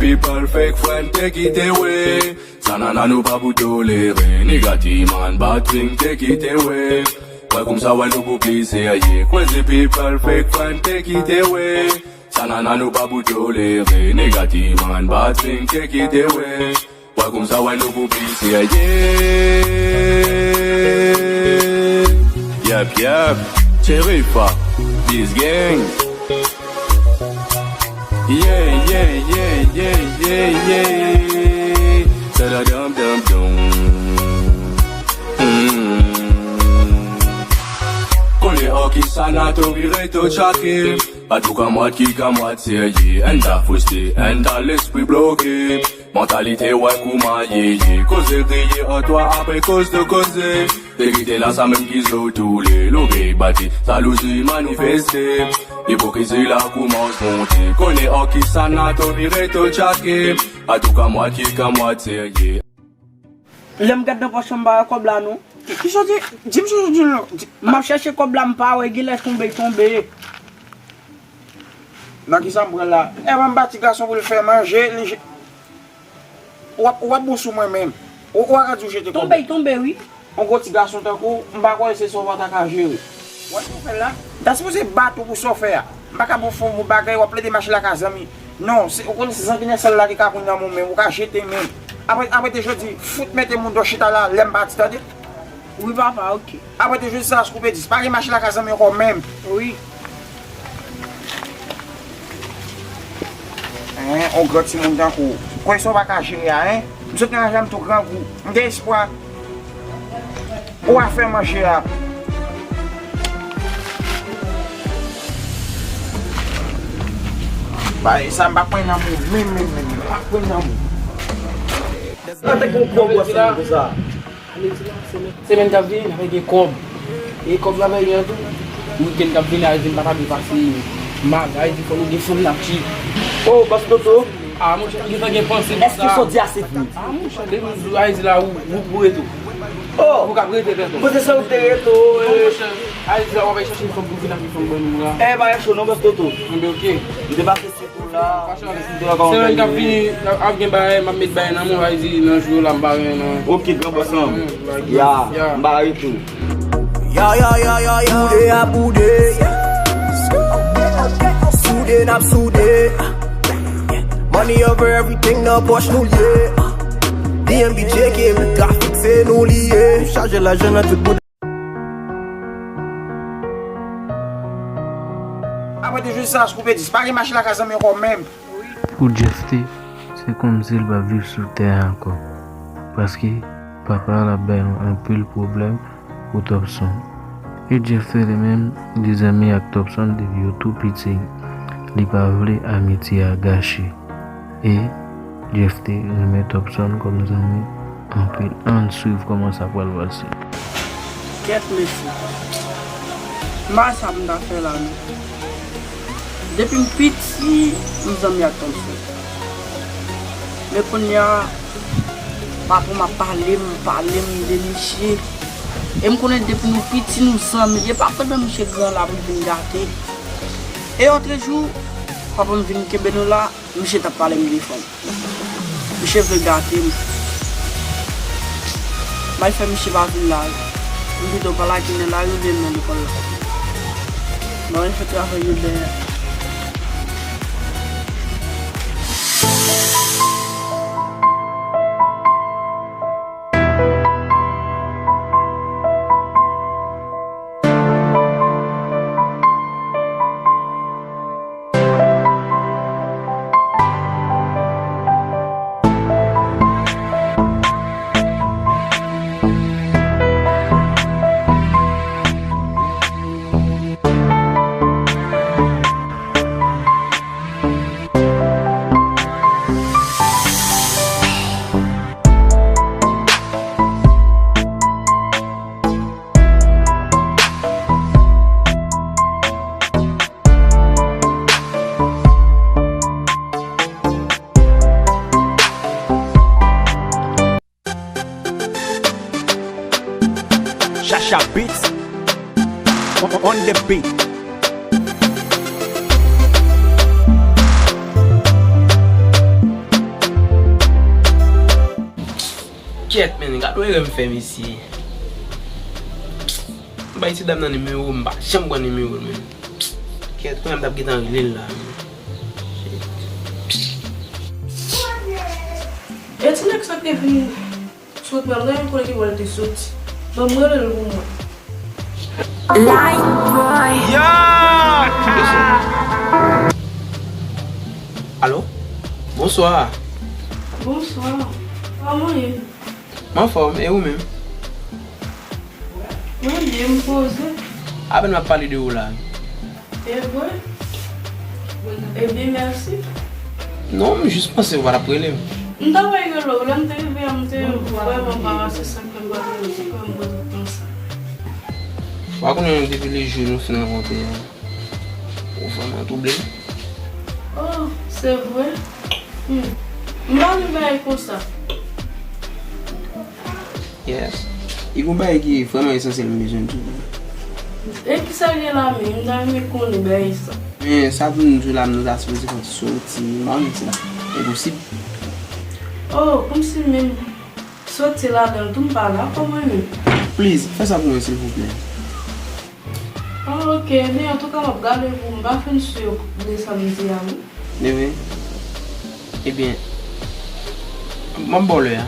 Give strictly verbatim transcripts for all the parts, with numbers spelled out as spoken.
People fake friend, take it away. Sa nana nou pa pou tolere. Nigga, ti man, bad thing, take it away. Wè kòmsa wè nou pou pli serye. Crazy people, fake friend, take it away. Sa nana nou pa pou tolere. Nigga, ti man, bad thing, take it away. Wè kòmsa wè nou pou pli serye. Yep, yep. Cherifa, this gang. Yeah, yeah, yeah, yeah, yeah, yeah. Sa da dam dam dam. Mm. Konnen an ki sa Nato vire to tchake. Pa tou kamwad ki kamwad serye. Ann ta frustre, ann ta lespri bloke. Mantalite wè kouman ye ye. Koze griye an twa apre koz de koze. Verite la sa menm ki zo toule. Logey bati, jalouzi manifeste. Ipokrizi la koumans monte. Konnen an ki sa Nato vire to tchake. Pa tou kamwad ki kamwad serye. Lè m gad nan pòch lan, m pa wè kòb la non. Ki, ki sa w di? Di m sa w di non. Di, m ap chèche kòb la, m pa wè, genlè tonbe, tonbe. Nan ki sa m pran la? Evan m ba ti gason pou l fè manje, li je-, w ap, w ap bon sou mwen menm. Ou, ou pa ka di w jete kòb. Tonbe, tonbe, wi. On gwo ti gason tankou w, m pa kwè se sa w pa ta ka jere. Wè sa w fè la? M ta sipoze bat ou pou sa w fè a. M pa ka ba w fon bon bagay, w ap plede mache lakay zanmi. Non, se, ou konnen se zanginè sèl la ki ka pran nan men w, ou ka jete men. Apre, apre te jodi, fout mete moun dò chita la, lè m pati, tande? Wi, papa, oke. Apre te jodi sa, koupe dis. Pa gen mache lakay zanmi ankò menm. Wi. Hein, on gran timoun tankou w. Kwè sa w pa ka jere a, hein? M sot nan laj la, m tou grangou. M gen espwa. Ou a fè manje a. Bay sa m pa kwè nan moun. Menm, menm, menm, menm. M pa kwè nan moun. An te gen yon kòb wè se konsa. Semèn k ap vini, n ap gen kòb. E kòb la vè gen an tou. Wikenn k ap vini, a di m pa ta dwe pase mal. A di fò nou gen fanm n ap chit. Oh, bòs Toto. Ah, monchè, m gentan gen panse pou sa. Èske sa w di a se vre? Ah, monchè, depi m di w, Ayiti la, ou, ou pou reto. Oh! Ou ka rete, tèt ou. Mwen se sa ou te reto, eh. Monchè, Ayiti la, w ap al chache yon fanm pou vin ak yon fanm ban nou la. Eh, pa gen cho non, bòs Toto. Enben, oke. M te pase sitou la. Semèn k ap vini, ap gen bagay, m ap met bagay nan men w, Ayiti, nan jou la, m pa gen nan. Oke, gran bòs lan. Ya, ya. M pa reto. Ya, ya, ya, ya, ya. Boude a boude. Soude n ap soude. Money over everything nan pòch nou l ye. D M B J K, Rick Graphics se nou li ye. Nou chaje lajan nan tout bout. Apre te jis sa, koupe dis. Pa gen mache lakay zanmi ankò menm. Pou Jeff T, se kòmsi l pa viv sou tè a ankò. Paske papa l ap bay anpil pwoblèm pou Topson. E Jeff T li menm, li zanmi ak Topson depi yo tou piti. Li pa vle amitye a gache. E Jeff T renmen Topson kòm zanmi anpil. Ann swiv kòman sa pral pase. Kèt mesye. M pa sa pou m ta fè la non. Depi m piti, m zanmi ak Topson. Men kounye a, patwon m ap pale m, pale m de misye. E m konnen depi nou piti, nou zanmi. E pa pandan misye gran la pou l vin gate. E otrejou, papa m vin kenbe nou la, misye t ap pale m de fanm. Misye vle gate m. M al fè misye pa vin la. M pito pa lage nan lari oubyen nan lekòl la. Mwen fè travay yo dèyè. Shasha Beats on, on the beat. Kèt, men, gade yon erè m fè, mesye. M bay ti dam nan nimewo, m pa janm pran nimewo l, men. Kèt, kounye a m t ap gentan rele l la, men. E ti nèg sa k te vin sot la, m ta renmen konnen ki bò l te soti. Ban m rele l pou mwen. Light boy. Yo! Alo? Bonswa. Bonswa. Kòman w ye? M anfòm, e ou menm? Mwen byen, m poze. Apèn m ap pale de ou la. E vre? Ebyen, mèsi. Non, m jis panse ou pa t ap rele m. M ta pral rele w, lè m te rive a, m te vrèman anbarase, sa k fè m pa rele w, se kòm m pran tout tan sa. Ou pa konnen depi le jou nou fin rankontre a, ou vrèman twouble m. Oh, se vre? Hmm. M pa vin bagay konsa. Yes. E gon bagay ki vrèman esansyèl m bezwen di w. E kisa l ye la menm? M ta renmen konnen bagay sa. Men sa pou nou di w la, nou ta sipoze fè yon soti, m pa konn si sa enposib. Oh, kòmsi menm soti ladan l tou m pa la, kòman menm? Please, fè sa pou mwen, silvouplè. Ah, ok, men antouka, m ap gade pou m pa fin si de sa m di a, wi. Neve, ebyen, m ap ba w lè a.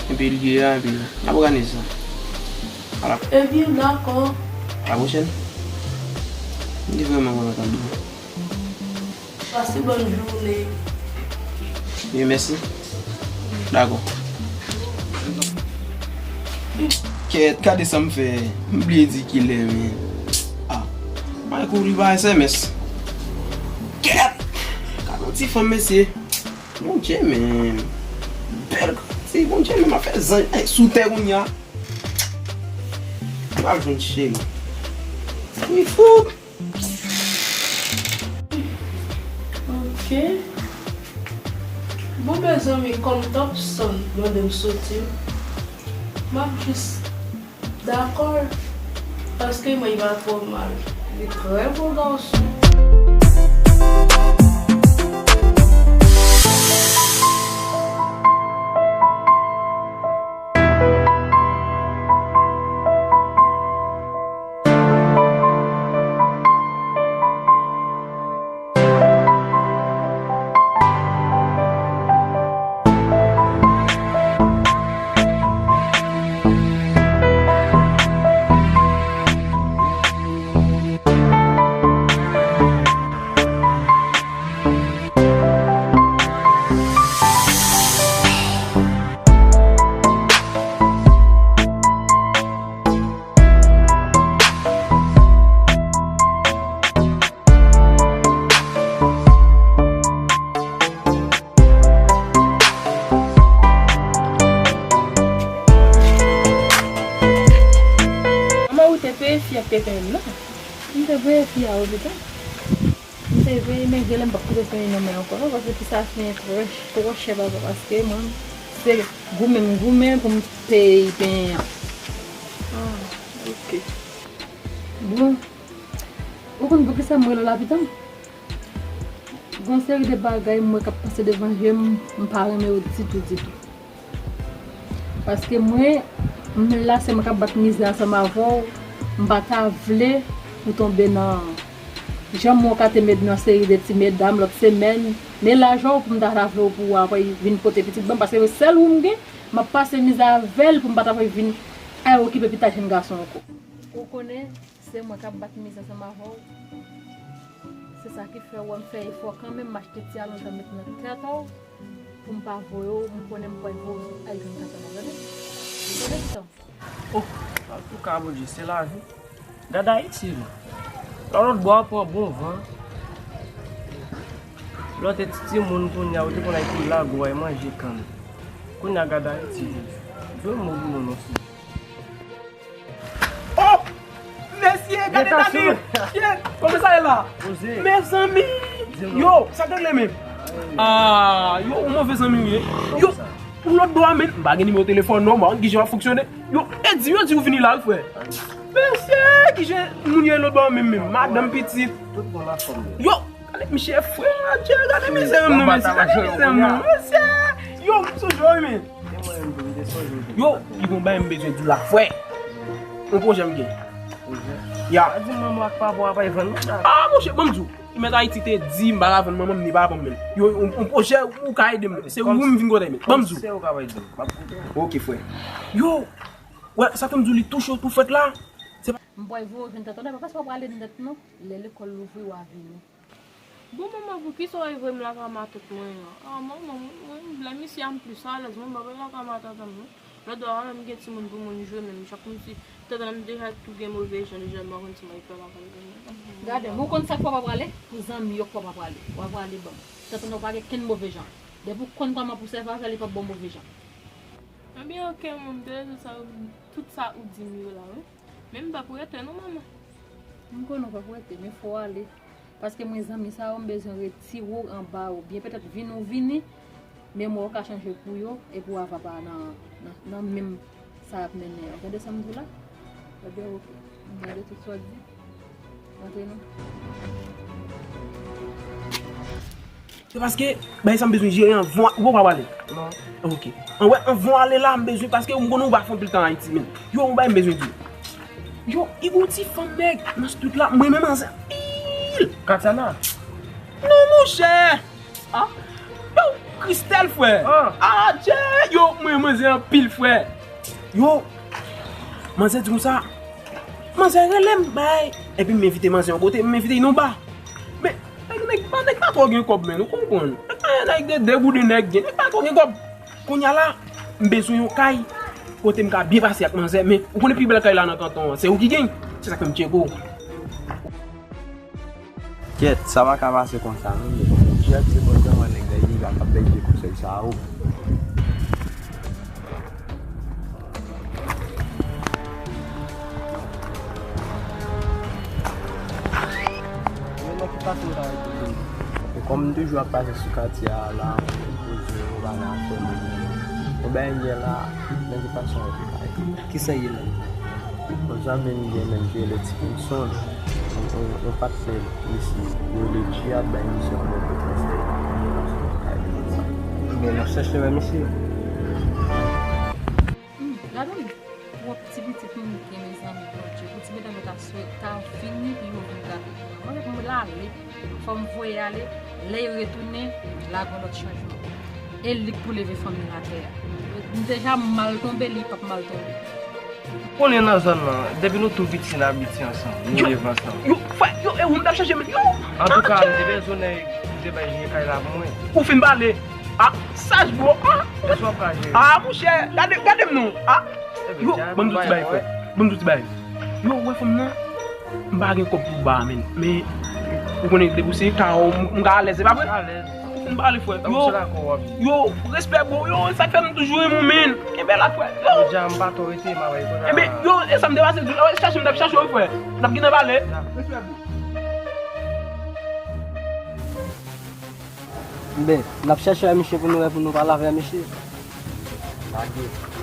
Epi l ye a, epi n ap òganize sa. A la. Ebyen, dakò. A la pwochèn. M te vrèman kontan tande w. Pase bòn jounen. Byen, mèsi. Dakò. Kèt, gade sa m fè. M bliye di kilè, men. Ah. Mwen kouri pa S M S. Kèt! Gade yon ti fanm, mesye. Bondye, men. Bèl kati, Bondye, men m ap fè zanj. Ay, sou tè kounye a. M ap jwenn cheri. Wi, fout. Ok. Bon, mezanmi, kòm Topson mande m soti, m ap jis dakò, paske mwen, li pa twò mal. Li trè bon gason. Manman, ou te peye fi a k te fè l la? M te peye fi a, wi, pito. M te veye, men genlè m p ap kite fè nan men ankò non, paske ti sa fini twò, twò chè papa, paske mwen se goumen m goumen pou m peye penyen an. Ah, ok. Bon, ou konn poukisa m rele w la, pitit? Gon seri de bagay m wè k ap pase devan je m, m pa renmen yo ditou, ditou. Paske mwen, m la, se mwen k ap bat mizè ansanm avè w, m pa ta vle ou tonbe nan janm ou ka te met nan seri de ti medam lòt semèn, men lajan w pou m ta, ta vle w pou w apre vin pote pitit ban m, paske se sèl ou m gen, m ap pase mizè avè l pou m pa ta vle vin al okipe pitit jèn gason ankò. Ou konnen, se mwen k ap bat mizè ansanm avè w. Se sa ki fè w wè m fè efò kanmenm, m achte ti alonj mwen met nan tèt w, pou m pa voye w, m konnen m pral voye w al jwenn tata m, tande? Tande, pitit? Oh, antouka, Bondye, se lavi. Gad Ayiti, wi. Lòt bò a pran bon van. Lè w te ti timoun, kounye a, ou te konn al kou lago, al manje kann. Kounye a, gad Ayiti, wi. Jwe mo pou nou, non, si. Oh! Mesye, gade Dani! Kòman sa ye la? Mezanmi! Yo, sa k regle menm? Ah, yo, ou move zanmi w ye. Yo, ou lòt bò a, men, m pa gen nimewo telefòn non, m pa konn kijan w ap fonksyone. Yo, e di yo di ou vini la, wi, frè. Mesye, kijan moun yo lòt bò a menm, menm? Madanm, pitit. Yo, gade misye, frè, Adye, gade mizè m non, mesye, gade mizè m non, mesye. Yo, m sou jò, wi, men. Yo, li gon bagay m bezwen di w la, frè. Yon pwojè m gen. Ya. Pa di manman ak papa w ap vann non, Dave. Ah, monchè, ban m di w. Mèt Ayiti te di m pa ka vann manman m, li pa vann menm. Yo, yon, yon pwojè ou ka ede m. Se ou m vin kote men. Ban m di w. Kòmsi ou ka ede m. M ap koute w. Ok, frè. Yo, wè, sa ke m di w li tou cho pou fèt la. Se pa M pral voye w vin tanton, pa paske w ap prale nèt non. Lè lekòl louvri, w a vini. Bon, manman, poukisa w voye m lakay matant mwen an? Ah, manman, mwen, mwen, lè misye a m plis alèz, mwen, m pa pral lakay matant an, non. Lòt bò a, mwen menm, m gen timoun pou mwen jwe, menm jan kòmsi, tantan m deja tou gen move jan, deja, m pa konn si m ap fè lakay mwen. Gade, mwen konn sa k fè w pa prale, pou zanmi yo k fè w pa prale. W a prale ban m. Tantan w pa gen kenn move jan. Depi w konn kòman pou sèvi avè l, li p ap ba w move jan. Ebyen, ok, mwen, m te rezon sa, tout sa ou di m yo la, wi. Men m p ap rete non, manman. M konnen w p ap rete, men fò w ale. Paske mwen zanmi sa yo, m bezwen retire w anba yo. Byen petèt vini w vini, men mwen w ka chanje pou yo, epi w ava pa nan, nan, nan menm sa y ap mennen an. Gade sa m di w la? Ebyen, ok. M gade tout sa w di. Antre non. Se paske, bay sa m bezwen jere anvan, ou pa prale. Non. Ok. An wè, anvan ale la, m bezwen, paske ou konnen ou pa fè anpil tan Ayiti, men. Yo, yon bagay m bezwen di. Yo, li gon ti fanm nèg nan street la, mwen menm anzè anpil. Katana. Non, monchè. Ah. Yo, Christelle, frè. Ah. Ah, tchè, yo, mwen manzè anpil, frè. Yo, manzè di konsa, manzè rele m, bay. Epi m envite manzè yon kote, m envite li nan ba. Men, nèg, nèg pa, nèg pa twò gen kòb, men, ou konprann. Nèg pa, nèg de, de gouden nèg gen, nèg pa twò gen kòb. Kounye a la, m bezwen yon kay kote m ka byen pase ak manzè, men ou konnen pi bèl kay la nan kanton an, se ou ki gen. Se sa k fè m tcheke w. Kyèt, sa pa ka pase konsa non, men. Kyèt, se bon sèlman nèg la ki ka bay vye konsèy sa yo. Men nan ki fason sa yo te vini? E kòm m toujou ap pase sou katye a la, m poze yon bagay a fè moun. Yon bagay yè la, nan ki fason yo te ka ye? Kisa ye la? Yon zanmi m gen menm ki rele Tikinson, yon, yon, yon patnè misye, yo rele Djihad, bay misye yon bon kout konsèy. Ebyen, n ap chèche wè misye. Hmm, gade yon twòp ti pitit moun gen, mezanmi, Bondye. Pou ti medam yo ta swe-, ta vini pou yo vin gade. Mwen, pou m lale, fò m voye ale. Lè yo retounen, la gen lòt chanjman. E li k pou leve fanmi l atè a. M deja mal tonbe, li p ap mal tonbe. Konnen nan zòn nan, depi nou tou piti, n abitye ansanm, nou leve ansanm. Yo, frè, yo, e ou m t ap chèche, men, yo! Antouka, m te bezwen nèg ki te bay jere kay la pou mwen. Ou fin pale. Ah, saj, bro. Ah, ah, monchè, gade, gade m non. Ah, yo, ban m di w ti bagay, frè. Ban m di w ti bagay. Yo, ou wè fanm nan? M pa gen kòb pou ba, men. Men, ou konnen depi w se ka, m, m ka alèz, se pa vre? Ou fin pale, frè. Yo, yo, respè, bro. Yo, sa k fè m toujou renmen w, men. Kenbe la, frè. Yo. Ebyen, yo, e sa m te pase, chache m t ap chache w, frè. N ap gentan pale. Respè, bro. Ben, n ap chèche wè misye pou nou wè, pou nou pale avè misye. Lage.